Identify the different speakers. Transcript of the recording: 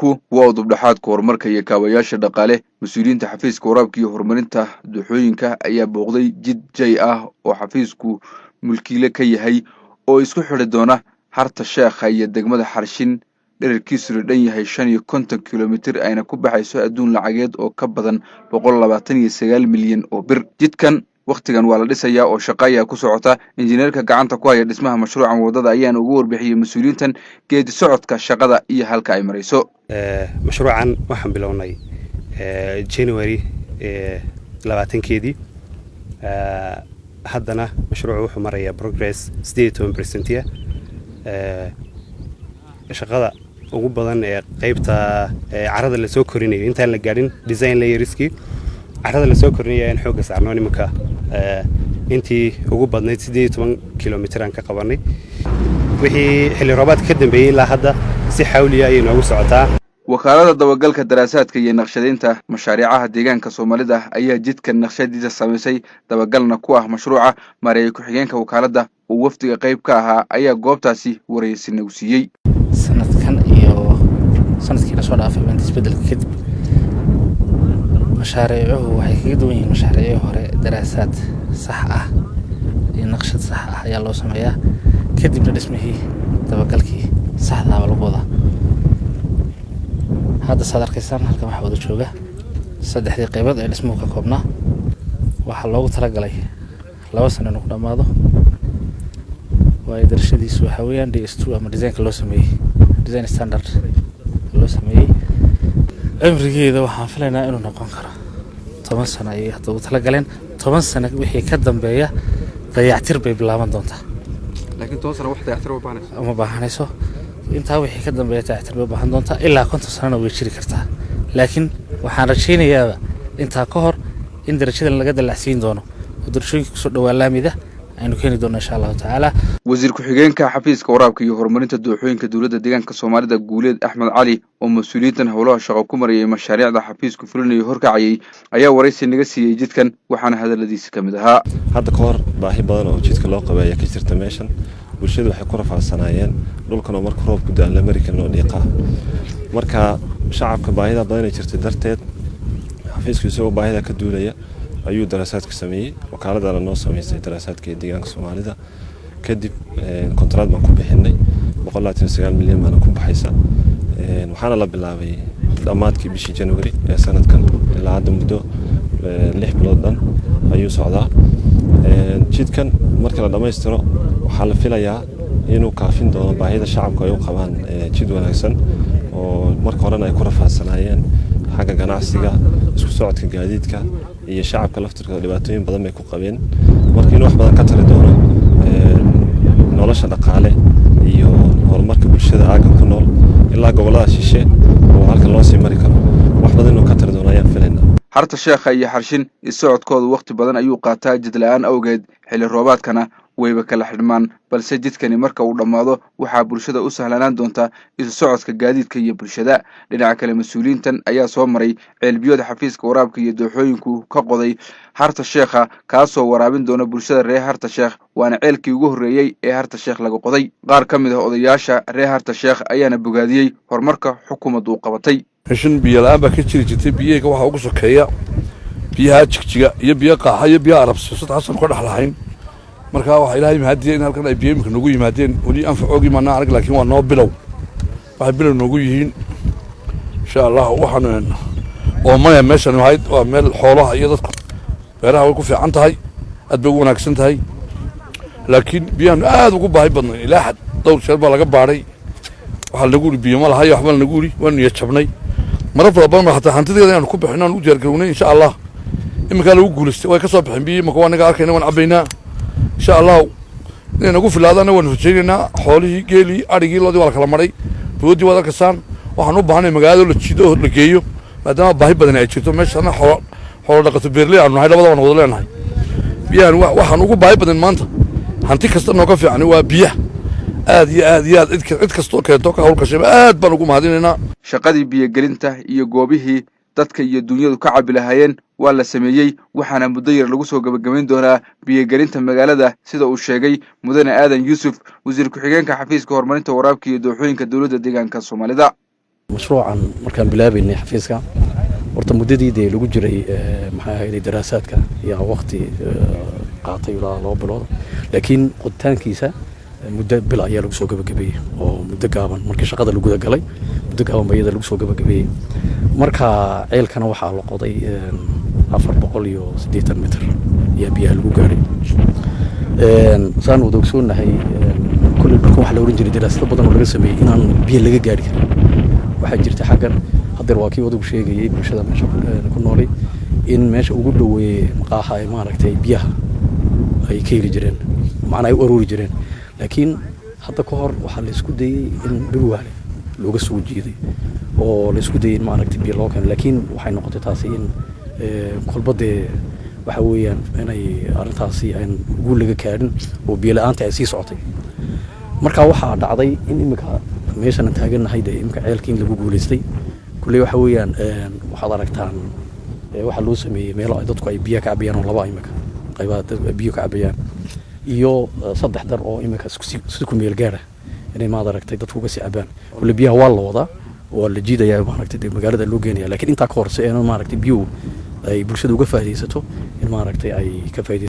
Speaker 1: Waa udubdhaxaadka horumarka iyo kaabayaasha dhaqaale. Mas-uuliyiinta xafiiska waraabka iyo horumarinta dooxooyinka ayaa booqday jid jay ah oo xafiisku mulkiile ka yahay oo isku xidhi doona Harta Sheekha iyo degmada Xarshin, dhererkiisuna dhan yahay 55 kilomitir, ayna ku baxayso adduun lacageed oo ka badan 129 milyan oo bir. Jidkan wakhtigan waa la dhisayaa oo shaqo ayaa ku socota. Injineerka gacanta ku haya dhismaha mashruucan waddada ayaana ugu warbixiyey mas-uuliyiintan geedi socodka shaqada iyo halka ay marayso.
Speaker 2: Mashruucan waxaan bilownay January 20-keedii. Haddana mashruucu wuxuu marayaa progress 18% ah. Shaqada ugu badan ee qaybta carada lasoo korinayo, intaan la gaadhin design layerskii, carada lasoo korinayo ayaan xoogga saarno. Nimanka intii ugu badnayd 18 kilomitir aan ka qabanay. Wixii xilli roobaadka ka dambeeyey ilaa hadda si xawliya ayay noogu socotaa.
Speaker 1: Wakaalada dabagalka, daraasaadka iyo naqshadeynta mashaariicaha deegaanka Soomaalida ayaa jidka naqshadiisa samaysay, dabagalna ku ah mashruuca. Maareeye ku-xigeenka wakaaladda uu wafdiga qayb ka ahaa ayaa goobtaasi waraysi nagu siiyey.
Speaker 3: Sanadkan iyo sanadkii lasoo dhaafay maanta isbedelka kadib, mashaariicuhu waxay kaga duwan yihiin mashaariicihii hore: daraasaad sax ah iyo naqshad sax ah ayaa loo sameeyaa, kadibna dhismihii dabagalkii saxdaaba lagu wadaa. Hadda saad arkaysaan, halkan waxaa wada jooga saddexdii qaybood ee dhismuhu ka koobnaa. Waxaa loogu talagalay 2 sano inuu ku dhammaado, waayo darashadiisu waxaa weeyaan DS2 ama designka loo sameeyey, design standard loo sameeyey. Cimrigeeda waxaan filaynaa inuu noqon karo 10 sano ayay hadda ugu talagaleen. 10 sano wixii ka dambeeya dayactir bay bilaaban doontaa.
Speaker 1: Laakiin 10 sano wax dayactir uma baahanayso?
Speaker 3: Uma baahanayso. Intaa wixii ka dambeeya dayactir bay u baahan doontaa. Ilaa 50 sanona way jiri kartaa, laakiin waxaan rajaynayaaba intaa ka hor in darajadan laga dallacsiin doono oo darajooyinka kusoo dhawaa laamida aynu keeni doono, insha Allahu tacaala.
Speaker 1: Wasiir ku-xigeenka xafiiska waraabka iyo horumarinta dooxooyinka dowladda deegaanka Soomaalida, Guuleed Axmed Cali, oo mas-uuliyiintan howlaha shaqo ku marayay mashaariicda xafiisku fulinayo horkacayay, ayaa waraysi naga siiyey jidkan, waxaana hadaladiisi ka mid ahaa:
Speaker 4: Hadda ka hor baahi badan oo jidka loo qabay ayaa ka jirta meeshan. Bulshadu waxay ku rafaadsanaayeen dhulkan oo marka roobku da aan la mari karin oo dhiiqa. Marka shacabka baahida badan ay jirtay darteed, xafiisku isagoo baahida ka duulaya ayuu daraasaadka sameeyey. Wakaaladana noo sameysay daraasaadka ee deegaanka Soomaalida. Kadib kontraad baan ku bixinay, 129 milyan baana ku baxaysa. Waxaana la bilaabay dhammaadkii bishii January ee sanadkan. Ilaa hadda muddo 6 bilood dhan ayuu socdaa jidkan. Marka la dhammaystiro, waxaa la filayaa inuu kaafin doono baahida shacabku ay u qabaan jid wanaagsan oo marka horena ay ku rafaadsanaayeen xagga ganacsiga, isku socodka gaadiidka iyo shacabka laftirkooda dhibaatooyin badan bay ku qabeen. Marka inuu wax badan ka tari doono nolosha dhaqaale iyo horumarka bulshada aagga ku nool ilaa gobollada shishe oo halkan loo sii mari karo, wax badan inuu ka tari doono ayaan filaynaa.
Speaker 1: Harta Sheekha iyo Xarshin isocodkoodu wakhti badan ayuu qaataa jid la-aan awgeed, xilli roobaadkana wayba kala xidhmaan, balse jidkani marka uu dhammaado waxaa bulshada u sahlanaan doontaa isu socodka gaadiidka iyo bulshada. Dhinaca kale, mas-uuliyiintan ayaa soo maray ceelbiyood xafiiska waraabka iyo dooxooyinku ka qoday Harta Sheekha, kaasoo waraabin doona bulshada reer Harta Sheekh, waana ceelkii ugu horreeyey ee Harta Sheekh laga qoday. Qaar ka mid ah odayaasha reer Harta Sheekh ayaana bogaadiyey horumarka xukuumaddu u qabatay.
Speaker 5: Heshin biyo la-aan baa ka jiri jirtay. Biyahayga waxaa ugu sokeeya biyaha Jigjiga iyo biyo Qaaxa iyo biyo Arabsi, saddex sano ka dhex lahayn. Marka waxaa Ilaahay mahadiya in halkan ay biyo imika noogu yimaadeen. Weli anfacoogii maanaa arag, laakiin waa noo bilow, waxay bilow noogu yihiin, insha Allah. Waxaan oomaya meeshan ahayd waa meel xoolaha iyo dadku beeraha way ku fiican tahay, aad bay ugu wanaagsan tahay, laakiin biyahaanu aad ugu baahi badnay. Ilaa xad dhowr jeer baa laga baadhay. Waxaa lagu uri biyo ma lahayo, waxbaa lagu uri, waanu niya jabnay marar fara badan. Hataa hantideeda inaanu ku bixino aan u diyaar garownay. Insha Allah iminkaa lagu guulaystay, way ka soo baxeen biyo. Imika waa naga arkayna, waan cabaynaa. Insha Allah inay nagu filaadana waanu rajaynaynaa. Xoolihii, geelii, adhigii, loodii waa la kala maray, boodii waad arkaysaan. Waxaan u baahanay magaalada la jido oo la geeyo, maadaama baahi badan ay jirto meeshana. Xoolo xoolo dhaqato, beerley aanu nahay, labada waan wada leenahay. Biyahan waxaan ugu baahi badan maanta, hanti kasta nooga fiican waa biyaha. Aad iyo aad iyo aad cid kastoo keento ka hawlgashayba aad baan ugu mahadinaynaa.
Speaker 1: Shaqadii biyogelinta iyo goobihii dadka iyo dunyadu ka cabi lahaayeen waa la sameeyey, waxaana muddo yar lagu soo gebagabayn doonaa biyogelinta magaalada, sida uu sheegay Mudane Aadan Yuusuf, wasiir ku-xigeenka xafiiska horumarinta waraabka iyo dooxooyinka dowladda deegaanka Soomaalida.
Speaker 6: Mashruucan markaan bilaabaynay xafiiska, horta muddadii dee lagu jiray, maxay ahayd, daraasaadka ayaa waqti qaatay ilaa 2 bilood, laakiin qoditaankiisa muddo bil ayaa lagu soo gabagabeeyey oo muddo gaaban markii shaqada la guda galay, muddo gaaban ba iyada lagu soo gabagabeeyey. Marka ceelkana waxaa la qoday 480 mitir ayaa biyaha lagu gaadhay. Saan wada ogsoonnahay, kulley dhulkan waxaa la oran jiray, daraasado badan oo laga sameeyey, inaan biyo laga gaadhi karin. Waxaa jirta xaggan haddeer, waa kii odagu sheegayey, bulshada meesha ku noolay in meesha ugu dhoweeye maqaaxa ay maaragtay biyaha ay ka heli jireen, macnaa ay u aroori jireen. Laakiin hadda ka hor waxaa la isku dayey in Dhulwaale looga soo jiiday oo la isku dayey in maaragtay biyo loo keeno, laakiin waxay noqotay taasi in kolba dee waxa weeyaan inay arrintaasi aan guul laga gaadhin oo biyo la-aanta ay sii socotay. Marka waxaa dhacday in imika meeshan aan taagannahay dee imika ceelkii in lagu guulaystay. Kulley waxa weeyaan waxaad aragtaan, waxaa loo sameeyey meelo ay dadku ay biyo ka cabayaan oo laba imika qaybaha dad biyo ka cabayaan iyo saddex dar oo imika si ku meel gaara inay maad aragtay dadku uga sii cabaan. Kulley biyaha waa la wadaa, waa la jiidayaa, maaragtay dee magaalada loo geenaya, laakiin intaa ka hor si aynan maaragtay biyuhu ay bulshada uga faa'iidaysato in maaragtay ay ka faa'iidaysato.